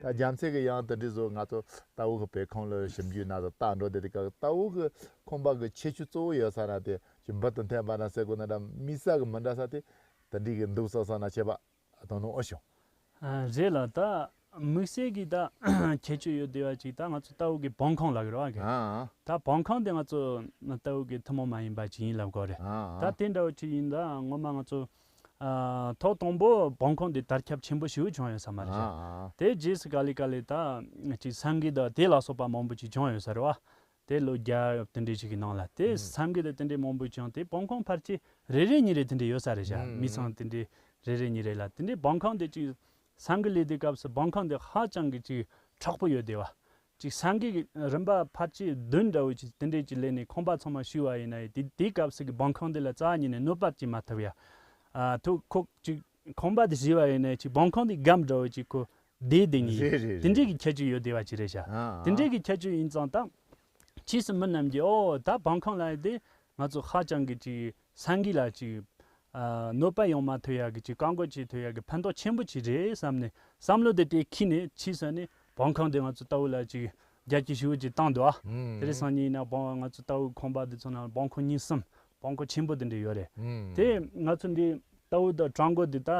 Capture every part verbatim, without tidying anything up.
ད་རྒྱལ་མཚན་གྱི་ཡང་དེ་འདྲའི་བཟོ་ང་ཚོ་ལྟ་བུ་གི་བོད་ཁང་ལ་ཞིབ་འཇུག་ན་ད་ལྟ་འགྲོ་དེ་དེ་ག་ལྟ་བུ་གི་ཁང་པ་གི་ཁྱད་ཆོས་གཙོ་བོ་ཡོད་ས་ན་དེ་ཅི་འབུ་དང་འཐེན་པ་ན་ཟེར་གོ་ན་ད་དམིགས་བསལ་གི་མི་འདྲ་ས་དེ་དེ་འདྲའི་གི་འདུག་ས་ས་ན་བྱས་པ་དང་ནོ་ཨོ་ཞོ། ཨ་རེད་ལ་ད་དམིགས་བསལ་གྱི་ད་ཁྱད་ཆོས་ཡོད་བསྡད་པ་ཅིག་ད་ང་ཚོ་ལྟ་བུ་གི་བང་ཁང་ལ་གི་རེད་བ་གི་ཨ་ད་བང་ཁང་དེ་ང་ཚོ་ལྟ་བུ་གི་ཐུན་མོང་མ་ཡིན་པ་ཅིག་ཡིན་ལབ་དགོས་རེད། ཨ་ད་དེ་འདྲ་བོ་ཅིག་ཡིན་ད་ངོ་མ་ང་ཚོ་ཨ་ཐོག་དང་པོ་བང་ཁང་དེ་དར་ཁྱབ་ཆེན་པོ་ཞེ་པོ་བྱུང་ཡོད་ས་མ་རེད་ཤག་ཨ་དེ་རྗེས་སུ་ག་ལེ་ག་ལེ་ད་ཅིག་སེང་གེ་དང་དེ་ལ་སོགས་པ་མང་པོ་ཅིག་བྱུང་ཡོད་ས་རེད་བ། དེ་ལོ་བརྒྱ་དེ་འདྲའི་ཞིག་གི་ནང་ལ་དེ་ཨུམ། སེང་གེ་དང་དེ་འདྲའི་མང་པོ་བྱུང་དེ་བང་ཁང་ཕལ་ཆེར་རེ་རེ་གཉིས་རེ་དེ་འདྲའི་ཡོད་ས་རེད་ཤག་ཨུམ། མི་ཚང་དེ་འདྲའི་རེ་རེ་གཉིས་རེ་ལ་དེ་འདྲའི་བང་ཁང་དེ་ཅིག་སེང་གེ་ལས་དེ་སྐབས་སུ་བང་ཁང་དེ་ཧ་ཅང་གི་ཅིག་མཁྲེགས་པོ་ཡོད་དེ་བ། ཅིག་སེང་གེ་གི་རིམ་པ་ཕལ་ཆེར་བདུན་འདྲ་བོ་ཅིག་དེ་འདྲའི་ཅིག་ལས་ནས་ཁང་པ་ཚང་མ་ཞུས་པ་ཡིན་ན་ཡང་དེ་དེའི་སྐབས་སུ་གི་བང་ཁང་དེ་ལ་རྩ་བ་ཉིད་ནས་གནོད་པ་ཅིག་མ་ཐེབས་ཡ། ཨ་ཐུག་ཁོག་ཅིག་ཁང་པ་དེ་བཞེས་པ་ཡིན་ན་ཅིག་བང་ཁང་དེ་སྒམ་འདྲ་བོ་ཅིག་ཁོ་བསྡད་བསྡད་ནི་རེད་རེད་རེད། དེ་འདྲའི་གི་ཁྱད་ཆོས་ཡོད་བསྡད་པ་ཅིག་རེད་ཤག་ཨ་དེ་འདྲའི་གི་ཁྱད་ཆོས་ཡིན་ཙང་ད་ཕྱིས་སུ་མི་རྣམས་ཀྱིས་ཨོ་ད་བང་ཁང་ལ་ཡིན་དེ་ང་ཚོ་ཧ་ཅང་གི་ཅིག་སེང་གེ་ལ་ཅིག་ཨ་གནོད་པ་ཡོང་མ་ཐུབ་ཡ་གི་ཅིག་བཀག་འགོག་བྱེད་ཐུབ་ཡ་གི་ཕན་ཐོགས་ཆེན་པོ་ཅིག་རེད་བསམ་ནས་བསམ་བློ་དེ་དེ་འཁྱེར་ནས་ཕྱིས་སུ་ནི་བང་ཁང་དེ་ང་ཚོ་ལྟ་བུ་ལ་ཅིག་རྒྱ་སྐྱེད་ཞེ་པོ་ཅིག་བཏང་འདུག་ཨ། ཨུམ། དེ་རིང་སང་ཉིན་ཡིན་ན་བང་ང་ཚོ་ལྟ་བུ་ཁང་པ་དེ་ཚོ་ནང་བང་ཁང་གཉིས་གསུམ་བང་ཁང་ཆེན་པོ་དེ་འདྲ་ཡོད་རེད། ཨུམ། དེ་ང་ཚོ་འདི་ལྟ་བུ་དང་གྲོང་སྒོ་འདི་ད་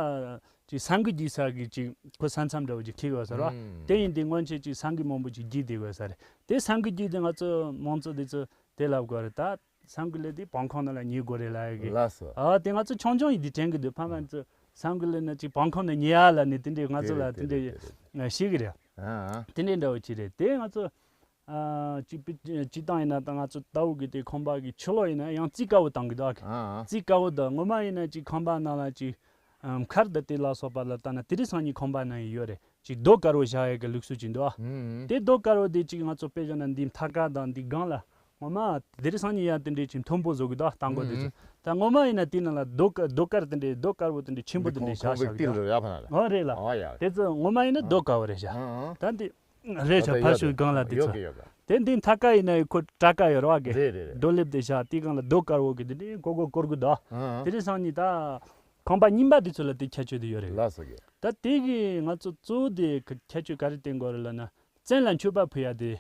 ཅིག་སེང་གེ་རྒྱུག་ས་གི་ཅིག་ཁོ་ས་མཚམས་འདྲ་བོ་ཅིག་འཁེལ་ཡོད་ས་རེད་བ། ཨུམ། དེ་ཡིན་དུས་སྔོན་ཆད་ཅིག་སེང་གེ་མང་པོ་ཅིག་རྒྱུག་བསྡད་ཡོད་ས་རེད། དེ་སེང་གེ་རྒྱུག་དུས་ང་ཚོ་མང་ཚོགས་འདི་ཚོ་དེ་ལབ་དགོས་རེད་ད། སེང་གེ་ལས་དེ་བང་ཁང་ནང་ལ་ཉལ་དགོས་རེད་ལབ་ཡ་གི་ལགས་སོ། ཨ་དེ་ང་ཚོ་ཆུང་ཆུང་ཡིན་དུས་དྲན་གི་འདུག་ཕ་མ་ཚོ་སེང་གེ་ལས་ན་ཅིག་བང་ཁང་ནང་ཉལ་ཡ་ལབ་ནས་དེ་འདྲའི་ང་ཚོ་ལ་དེ་དེ་རེད་དེ་འདྲའི་དེ་རེད། ཤེས་གི་རེད། ཨ་དེ་འདྲའི་འདྲ་བོ་ཅིག་རེད་དེ་ང་ཚོ། ཨ་ཅིག་པི་ཅིག་བཏང་ཡིན་ན་ད་ང་ཚོ་ལྟ་བུ་གི་དེ་ཁང་པ་གི་ཕྱི་ལོགས་ཡིན་ན་ཡང་རྩིག་དཀར་པོ་བཏང་གི་འདུག་ཨ་ཁི། ཨ་རྩིག་དཀར་པོ་འདུག་ངོ་མ་ཡིན་ན་ཅིག་ཁང་པ་ནང་ལ་ཅིག་ཨ་མཁར་དང་དེ་ལ་སོགས་པ་ལ་ལྟ་ན་དེ་རིང་སང་ཉིན་ཁང་པ་ནང་ཡོད་རེད། ཅིག་རྡོ་དཀར་པོ་བཞག་ཡ་གི་ལུགས་སྲོལ་ཅིག་འདུག་ཨ། ཨུམ། དེ་རྡོ་དཀར་པོ་དེ་ཅིག་ང་ཚོ་དཔེ་བཞག་ན་འདི་མཐའ་ཁ་དང་འདི་སྒང་ལ་ངོ་མ་དེ་རིང་སང་ཉིན་ཡང་དེ་འདྲའི་ཅིག་མཐོན་པོ་བཟོ་གི་འདུག་ཨ་བཏང་གོ་དེ་ཚོ། ཨུམ། ད་ངོ་མ་ཡིན་ན་དེ་ནང་ལ་རྡོ་དཀར་རྡོ་དཀར་དེ་འདྲའི་རྡོ་དཀར་པོ་དེ་འདྲའི་ཆེན་པོ་དེ་འདྲའི་བཞག་བཞག་གི་འདུག་ཨ། རེད་ལ། ཨོ་ཡ། དེ་ཚོ་ངོ་མ་ཡིན་ན་རྡོ་དཀར་པོ་རེད་བཞག་ཨ་ཨ། ད་འདི། རེད་ཆ་ད་ཕར་ཡོད་ཤུལ་གང་ལ་དེ་ཡོད་ཚོ། གི་ཡོད་གི། དེ་འདི་མཐའ་ཀ་ཡིན་ན་ཡི་ཁོ་བྲག་ཀ་ཡོད་རེད་བ་གི། རེད་རེད་རེད། རྡོ་ལེབ་དེ་བཞག་དེ་གང་ལ་རྡོ་དཀར་པོ་གི་དེ་འདྲའི་ཀོ་ཀོ་སྐོར་གི་འདུག་ཨ་ཨ། དེ་རིང་སང་ཉིན་ད། ཁང་པ་རྙིང་པ་དེ་ཚོ་ལ་དེ་ཁྱད་ཆོས་དེ་ཡོད་རེད། ལགས་སོ་གི། ད་དེ་གི་ང་ཚོ་གཙོ་བོ་དེ་གི་ཁྱད་ཆོས་ག་རེ་བསྟན་དགོས་རེད་ལབ་ན། བཙན་ལ་མཆོད་པ་ཕུལ་ཡ་དེ།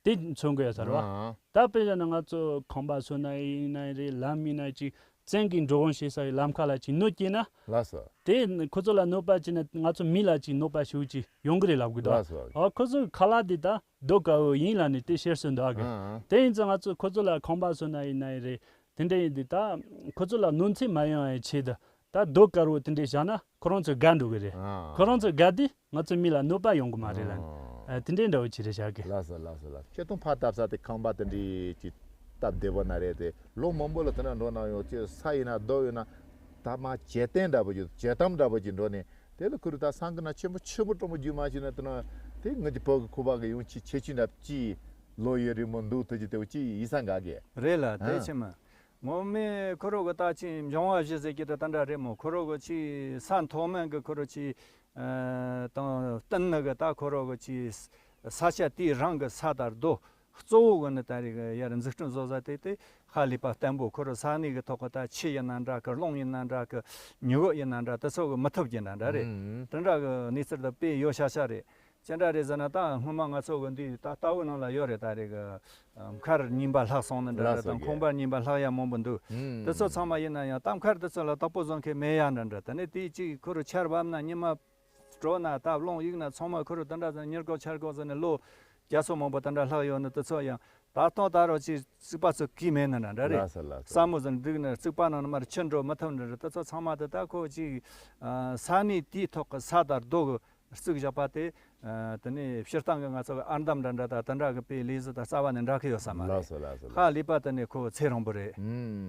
དེ་མཚོན་གི་ཡོད་ས་རེད་བ། ཨ་ཨ། ད་དཔེ་བཞག་ན་ང་ཚོ་ཁང་པ་བཟོ་ན་ཡིན་ན་རེད་ལམ་ཡིན་ན་ཅིག་བཙན་གྱིས་འགྲོ་འོང་བྱེད་ས་ཡི་ལམ་ཁ་ལ་ཅིག་གནོད་སྐྱེལ་ན། ལགས་སོ། དེ་ཁོ་ཚོ་ལ་གནོད་པ་བྱས་ན་ང་ཚོ་མི་ལ་ཅིག་གནོད་པ་ཞེ་པོ་ཅིག་ཡོང་གི་རེད་ལབ་གི་འདུག་ལགས་སོ། ཨ་ཁོ་ཚོ་ཁ་ལག་དེ་ད་རྡོ་དཀར་པོ་ཡིན་ལབ་ནས་དེ་བཤད་སྲོལ་འདུག་ཨ་གི། ཨ་ཨ། དེ་ཡིན་ཙང་ང་ཚོ་ཁོ་ཚོ་ལ་ཁང་པ་བཟོ་ན་ཡིན་ན་ཡིན་རེད། དེ་འདྲ་ཡིན་དུས་ད་ཁོ་ཚོ་ལ་གནོད་འཚེ་མ་ཡོང་བའི་ཆེད་དུ་ད་རྡོ་དཀར་པོ་དེ་འདྲ་བཞག་ན་ཁོ་རང་ཚོ་དགའ་འགྲོ་གི་རེད། ཨ་ཁོ་རང་ཚོ་དགའ་དུས་ང་ཚོ་མི་ལ་གནོད་པ་ཡོང་གི་མ་རེད་ལབ་ནས། ཨ་ཨ་དེ་འདྲའི་འདྲ་བོ་ཅིག་རེད་བཞག་གི། ལགས་སོ་ལགས་སོ་ལགས་སོ། སྤྱིར་བཏང་ཕར་བཏབ་ས་དེ་ཁང་པ་དེ་འདྲའི་ཅིག་སྟབས་བདེ་པོ་ན་རེད་དེ་ལོ་མང་པོ་ལ་དེ་འདྲ་འགྲོ་ན་ཡང་ཅིག་ས་ཡིན་ན་རྡོ་ཡིན་ན་ཐ་མ་བྱེད་སྟངས་འདྲ་པོ་ཅིག་བྱེད་སྟངས་འདྲ་པོ་ཅིག་འགྲོ་ནས་དེ་ལ་ཁུ་རུ་ད་སང་གི་ན་ཆེན་པོ་ཆེན་པོ་སྤྲང་པོ་རྒྱུ་མ་ཞིག་ན་དེ་ན་དེ་ངེད་ཀྱི་བོད་ཀྱི་ཁུ་བ་གི་ཡོང་ཆེ་ཆེ་ཆུང་འདྲ་ཅིག་ལོ་ཡོད་རིང་མོ་འདུག་ཐུག་ཅིག་དེ་བོ་ཅིག་ཡིན་ས་འགའ་གི། རེད་ལ་དེ་ཨ་ཆེ་མ། ངོ་མས་ཁོ་རོ་གི་ད་ཅི་འབྱུང་བ་བཞི་ཟེར་གྱི་དེ་ད་འདྲ་རེད་མོ། ཁོ་རོ་གི་ཅི་ས་མཐོ་དམན་གི་ཁོ་རོ་ཅི་ཨ་དང་བསྟུན་ནི་གི་ད་ཁོ་རོ་གི་ཅི་ས་ཆ་དེའི་རང་གི་ས་དང་རྡོ་གཙོ་བོ་གི་ནི་ད་རེས་གི་ཡར་འཛུགས་སྐྲུན་བཟོ་ས་དེ་དེ་ཧ་ལས་པ་བརྟན་པོ། ཁོ་རོ་ས་གནས་གི་ཐོག་གི་ད་ཆུ་ཡིན་ན་འདྲ་གི་རླུང་ཡིན་ན་འདྲ་གི་ཉི་འོད་ཡིན་ན་འདྲ་དེ་ཚོ་གི་མི་ཐུབ་ཀྱི་ན་འདྲ་རེད། ཨུམ། དེ་འདྲ་གི་གནས་ཚུལ་དེ་དཔེ་ཡོད་ཤ་ཤ་རེད། ཅི་འདྲ་རེད་ཟེར་ན་ད་སྔོན་མ་ང་ཚོ་གི་འདི་ད་ལྟ་བུ་ནང་ལ་ཡོད་རེད། ད་རེད་གི་མཁར་རྙིང་པ་ལྷག་སོང་ནི་འདྲ་འདྲ་ལྷག་སོང་དང་གི་ཁང་པ་རྙིང་པ་ལྷག་ཡ་མང་པོ་འདུག་ཨུམ། དེ་ཚོ་ཚང་མ་ཡིན་ན་ཡང་ད་མཁར་དེ་ཚོ་ལ་བདག་པོ་བཟུང་མཁན་མེད་ཡ་འདྲ་འདྲ། དེ་ནས་དེའི་གཅིག་ཁོ་རུ་ཆར་བབས་ན་ཉི་མ་དྲོ་ན་ད་རླུང་གཡུག་ན་ཚང་མ་ཁོ་རུ་དེ་འདྲ་ཟེར་ཉེར་དགུ་འཆར་དགུ་ཟེར་ནས་ལོ་བརྒྱ་ཚོ་མང་པོ་དེ་འདྲ་ལྷག་ཡོད་ནི་དེ་ཚོ་ཡང་ད་ལྟ་ད་རུང་ཅིག་རྩིག་པ་ཚོ་གས་མེད་ནི་འདྲ་འདྲ་རེད། ལགས་སོ་ལགས་སོ། ས་མོ་ཟེར་འདུག་ནི་རྩིག་པ་ནང་ནས་མར་ཆུ་འགྲོ་མི་ཐུབ་འདྲ་འདྲ། དེ་ཚོ་ཚང་མ་དེ་ད་ཁོ་ཅིག་ས་གནས་དེའི་ཐོག་གི་ས་དང་རྡོ་གི་བརྩིགས་བཞག་པ་དེ། ཨ་དེ་ནས་སྤྱིར་བཏང་གི་ང་ཚོ་གི་ཨར་འདམ་འདྲ་འདྲ་དང་དེ་འདྲ་གི་དཔེ་ལས་གཞི་དང་རྩ་བ་ནས་འདྲ་གི་ཡོད་ས་མ་རེད། ལགས་སོ་ལགས་སོ་ལགས། ཧ་ལས་པ་དེ་ནས་ཁོ་ཚེ་རིང་པོ་རེད། ཨུམ།